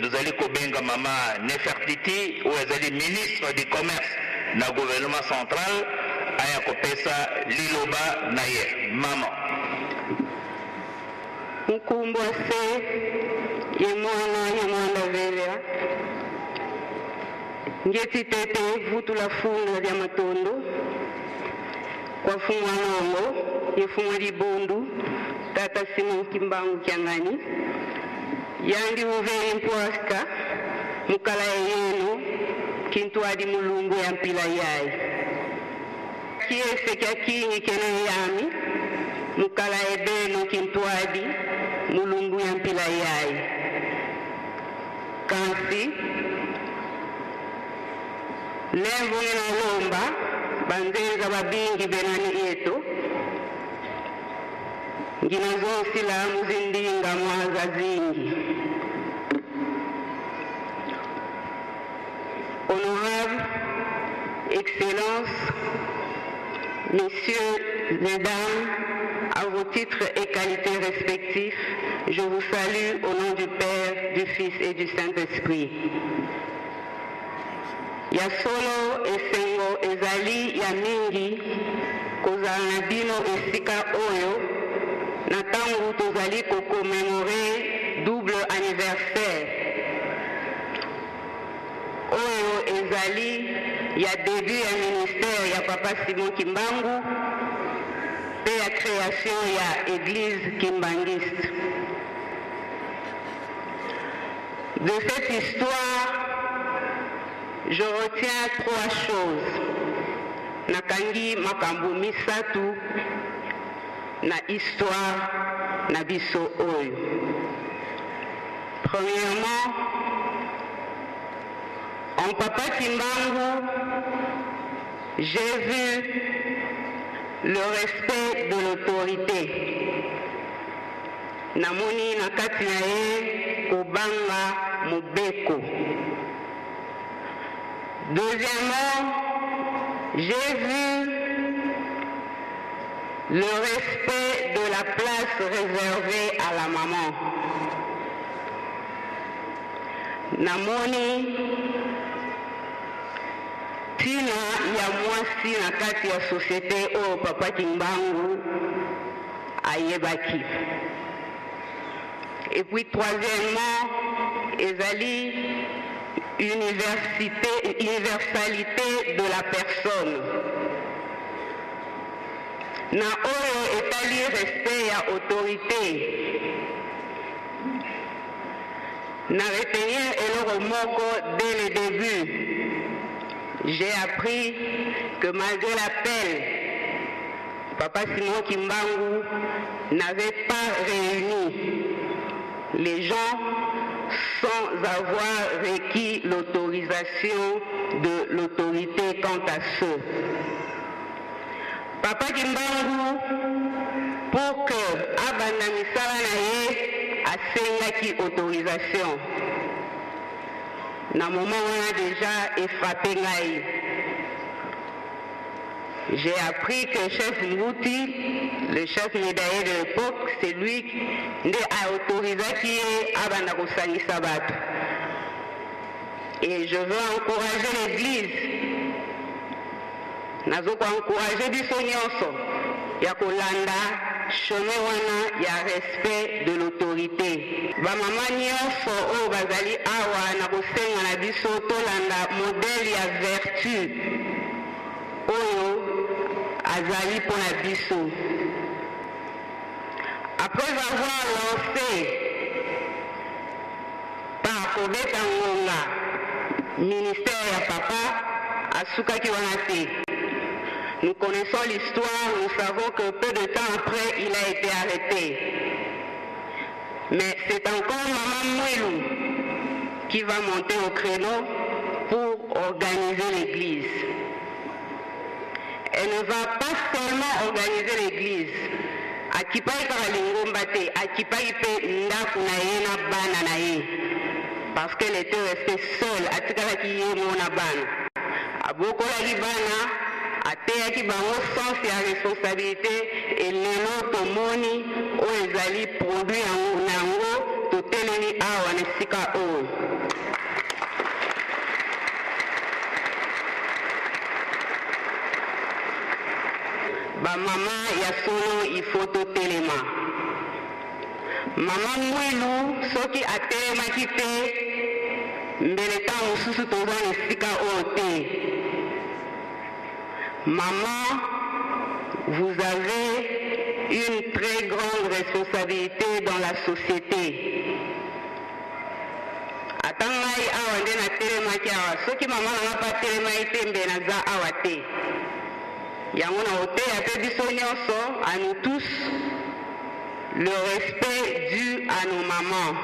Tozali kobenga mama Nefertiti oyo azali ministre du commerce na gouvernement central aya kopesa liloba na ye. Mama. Nkumbwa se ye mwana ye mwanda velela ngeti tete vutula funda lya matondo kwa fumwa nongo ye fumwa libundu tata Simon Kimbangu Kiangani yandi uveli mpwaka mukala yenu kintu adi mulungu ya mpila yayi kiese kya kingi kene yami mukala ebeno kintuadi mulungu ya mpila yayi kasi lemvo nalomba banzenza babingi benani yetu ngina zonsilamu zindinga mwaza zingi. Honorable Excellence, Messieurs et Dames, à vos titres et qualités respectifs, je vous salue au nom du Père, du Fils et du Saint-Esprit. Ya solo esengo ezali ya mingi kozala na bino esika oyo na ntango tozali kocommémorer double anniversaire oyo ezali ya début ya ministère ya papa Simon Kimbangu mpe ya création ya église kimbangiste. De cette histoire, je retiens trois choses. Nakangi makambo misatu na histoire na biso oyo. Premièrement, en papa Kimbangu, j'ai vu le respect de l'autorité. Namoni na kati na ye kobanga mobeko. Deuxièmement, j'ai vu le respect de la place réservée à la maman. Namoni ntina ya mwasi na kati ya société oyo papa Kimbangu ayebaki. Et puis troisièmement, ezali universalité de la personne. Na oyo etali respect ya autorité, na retenir eloko moko dès le début. J'ai appris que malgré l'appel, papa Simon Kimbangu n'avait pas réuni les gens sans avoir requis l'autorisation de l'autorité quant à ce. Papa Kimbangu, pour que abanda misala na ye, asengaki autorisation. Na moment wana déjà efrapper ngai. J'ai appris que chef Mbuti, le chef médaillé de l'époque, c'est lui qui a autorisé ye abanda kosangisa bato. Et je veux encourager l'église. Nazoko encourager biso nyonso ya kolanda chemin wana ya respect de l'autorité. Bamama nyonso oyo bazali awa na kosenga na biso tolanda modèle ya vertu oyo azali mpona biso. Après avoir lancé par kobeta ngonga ministère ya papa, asukaki wana te. Nous connaissons l'histoire, nous savons que peu de temps après, il a été arrêté. Mais c'est encore Maman Mwilu qui va monter au créneau pour organiser l'église. Elle ne va pas seulement organiser l'église. Akipaki kaka lingomba te, akipaki mpe ndako na ye na bana na ye. Parce qu'elle était restée seule, atikalaki ye moko na bana. Abokolaki bana, ateyaki bango sens ya responsabilité, et lelo tomoni oyo ezali produit na yango. Totelemi awa na esika oyo. Bamama ya solo, il faut totelema. Mama Mwilu soki atelemaki te, mbele ntango mosusu toza na esika oyo te. Maman, vous avez une très grande responsabilité dans la société. Ata ngai awa nde natelemaki awa, soki mama na nga mpe atelemaki te, mbe naza awa te. Yango na koteya mpe biso nyonso, à nous tous, le respect dû à nos mamans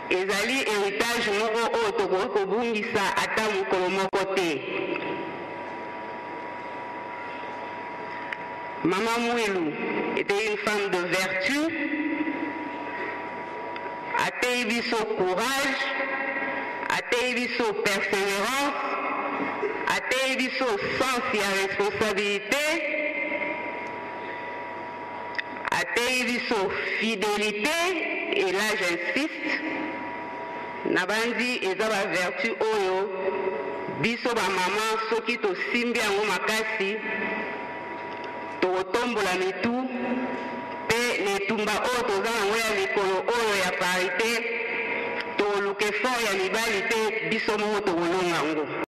ezali héritage moko oyo tokoki kobungisa ata mokolo moko te. Mama Mwilu était une femme de vertu, ateyi biso courage, ateyi biso persévérance, ateyi biso sens ya responsabilité, ateyi biso fidélité. Et là j'insiste, nabandi eza bavertu oyo biso bamama soki tosimbi yango makasi, tokotombola mitu mpe na etumba oyo toza nango ya mikolo oyo ya parité. Tokoluka effort ya mibali te, biso moko tokolonga yango.